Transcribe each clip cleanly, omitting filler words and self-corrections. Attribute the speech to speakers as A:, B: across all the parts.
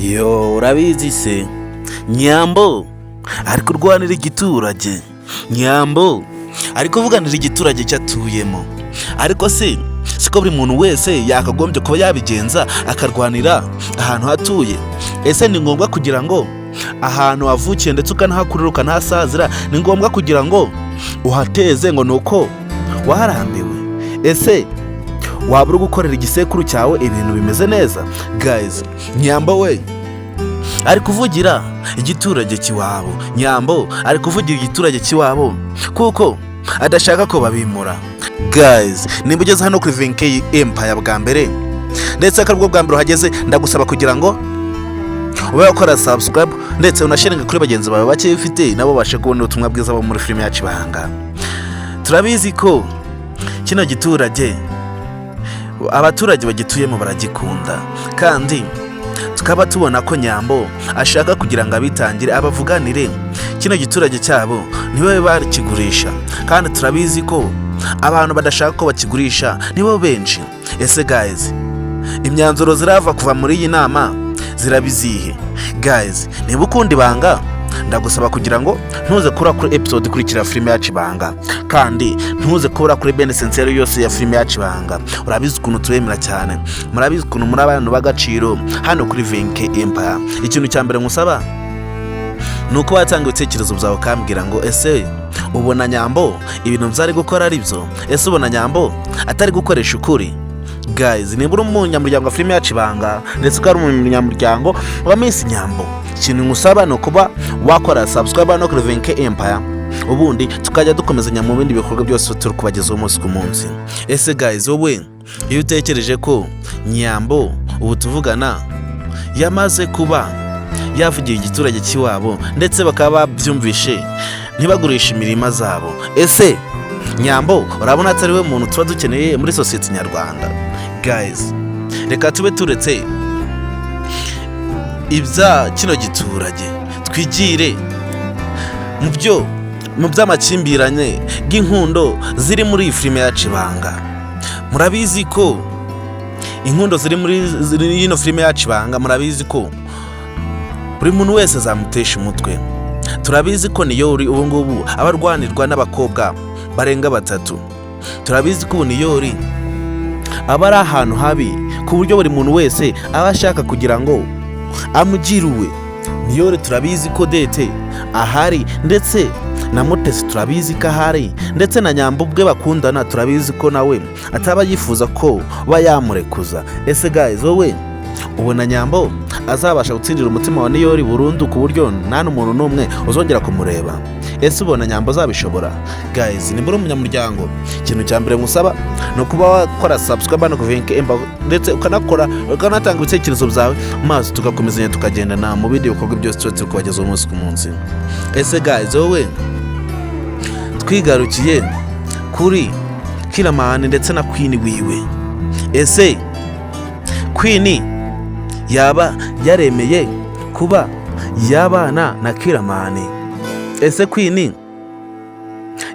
A: Yo, urabizi se, Nyambo ari kurwanira igiturage, Nyambo ari kuvuganira igiturage cyatuyemo. Ariko se siko buri muntu wese yakagombye kuba yabigenza, akarwanira ahantu hatuye? Ese ni ngombwa kugira ngo ahantu wavukiye ndetse ukanahakurira ukanahasazira, ni ngombwa kugira ngo uhateze ngo ni uko waharambiwe? Ese waba uri gukorera igisekuru cyawe ibintu bimeze neza? Guys, Nyambo we ari kuvugira igiturage cy'iwabo. Nyambo ari kuvugira igiturage cy'iwabo kuko adashaka ko babimura. Guys, nimba ugeze hano kuri Venkei Empire bwa mbere, ndetse akaba aribwo bwa mbere uhageze, ndagusaba kugira ngo ube wakora subscribe ndetse unasharinga kuri bagenzi bawe bake ufite, nabo babashe kubona ubutumwa bwiza bo muri filime yacu Ibanga. Turabizi ko kino giturage abaturage bagituyemo baragikunda, kandi tukaba tubona ko Nyambo ashaka kugira ngo abitangire, abavuganire, kino giturage cyabo ntibabe bakigurisha. Kandi turabizi ko abantu badashaka ko bakigurisha nibo benshi. Ese guys, imyanzuro zirava kuva muri iyi nama zirabizihe? Guys, niba ukunda Ibanga, ndagusaba kugira ngo ntuze kubura kuri episode ikurikira filime yacu Ibanga, kandi ntuze kubura kuri bene senseri yose ya filime yacu Ibanga. Urabizi ukuntu tubemera cyane, murabizi ukuntu muri abantu b'agaciro hano kuri Venke Empire. Ikintu cya mbere nkusaba ni uko watanga ibitekerezo byawe, ukambwira ngo: ese ubona Nyambo ibintu byari gukora ari byo? Ese ubona Nyambo atari gukoresha ukuri? Guys, niba uri umunyamuryango wa filime yacu Ibanga, ndetse ukaba uri umunyamuryango wa Miss Nyambo, ikintu ngusaba ni ukuba wakora subscribe no kuri Venke Empire, ubundi tukajya dukomezanya mu bindi bikorwa byose turi kubagezaho umunsi ku munsi. Ese guys, wowe iyo utekereje ko Nyambo ubu tuvugana yamaze kuba yavugira igiturage cy'iwabo, ndetse bakaba babyumvishe ntibagurishe imirima zabo, ese Nyambo urabona atari we muntu tuba dukeneye muri sosiyete nyarwanda? Guys, reka tube turetse ibya kino giturage, twigire mu byo mu by'amakimbirane bw'inkundo ziri muri iyi filime yacu Ibanga. Murabizi ko inkundo ziri muri ino filime yacu Ibanga, murabizi ko buri muntu wese azamutesha umutwe. Turabizi ko Niyori ubu ngubu aba arwanirwa n'abakobwa barenga batatu. Turabizi ko ubu Niyori aba ari ahantu habi, ku buryo buri muntu wese aba ashaka kugira ngo amugire uwe. Niyori turabizi ko Dete ahari, ndetse na Mutesi turabizi ko ahari, ndetse na Nyambo ubwe bakundana turabizi ko nawe ataba yifuza ko bayamurekuza. Ese guys, wowe ubona Nyambo azabasha gutsindira umutima wa Niyori burundu, ku buryo nta n'umuntu n'umwe uzongera kumureba? Ese ubona Nyambo azabishobora? Guys, nimba uri umunyamuryango, ikintu cya mbere musaba ni ukuba wakora subscribe no kuvenke emba, ndetse ukanakora, ukanatanga ibitekerezo byawe, maze tugakomezanya tukagendana mu bindi bikorwa byose tuba turi kubagezaho umunsi ku munsi. Ese guys, wowe twigarukiye kuri Kiramani ndetse na Queen wiwe, ese Queen yaba yaremeye kuba yabana na Kiramani? Ese Queen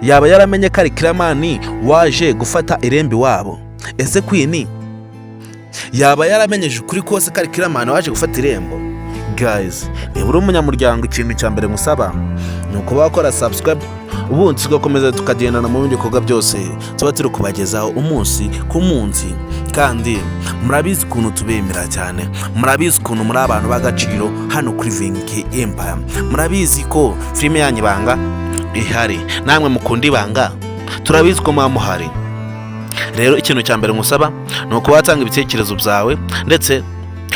A: yaba yaramenye ko ari Kiramani waje gufata irembo iwabo? Ese Queen yaba yaramenyeje ukuri kose ko ari Kiramani waje gufata irembo? Guys, niba uri umunyamuryango, ikintu cya mbere musaba ni ukuba wakora subscribe, ubundi tugakomeza tukagendana mu bindi bikorwa byose tuba turi kubagezaho umunsi ku munsi. Kandi murabizi ukuntu tubemera cyane, murabizi ukuntu muri abantu b'agaciro hano kuri Venke Empire. Murabizi ko filime yanyu Ibanga ihari, namwe mukunda Ibanga turabizi ko muba muhari. Rero ikintu cya mbere nkusaba ni ukuba watanga ibitekerezo byawe, ndetse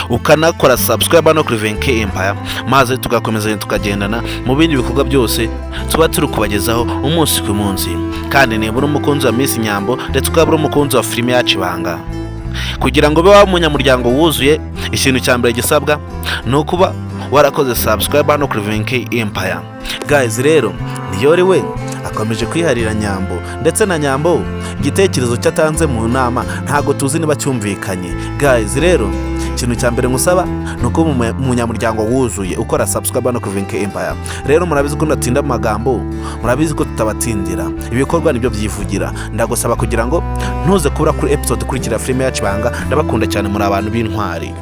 A: ukanakora subscribe no kuri Venke Empire, maze tugakomeza tukagendana mu bindi bikorwa byose tuba turi kubagezaho umunsi ku munsi. Kandi niba uri umukunzi wa Miss Nyambo, ndetse ukaba uri umukunzi wa filime yacu Ibanga, kugira ngo ube waba umunyamuryango wuzuye, ikintu cya mbere gisabwa ni ukuba warakoze subscribe hano kuri Venke Empire. Guys, rero Niyori we akomeje kwiharira Nyambo, ndetse na Nyambo igitekerezo cye atanze mu nama ntabwo tuzi niba cyumvikanye. Guys, rero ikintu cya mbere nkusaba ni ukuba umunyamuryango wuzuye ukora subscribe hano kuri Venke Empire. Rero murabizi ko ndatinda mu magambo, murabizi ko tutabatindira, ibikorwa nibyo byivugira. Ndagusaba kugira ngo ntuze kubura kuri episode ikurikira filime yacu Ibanga. Ndabakunda cyane, muri abantu b'intwari.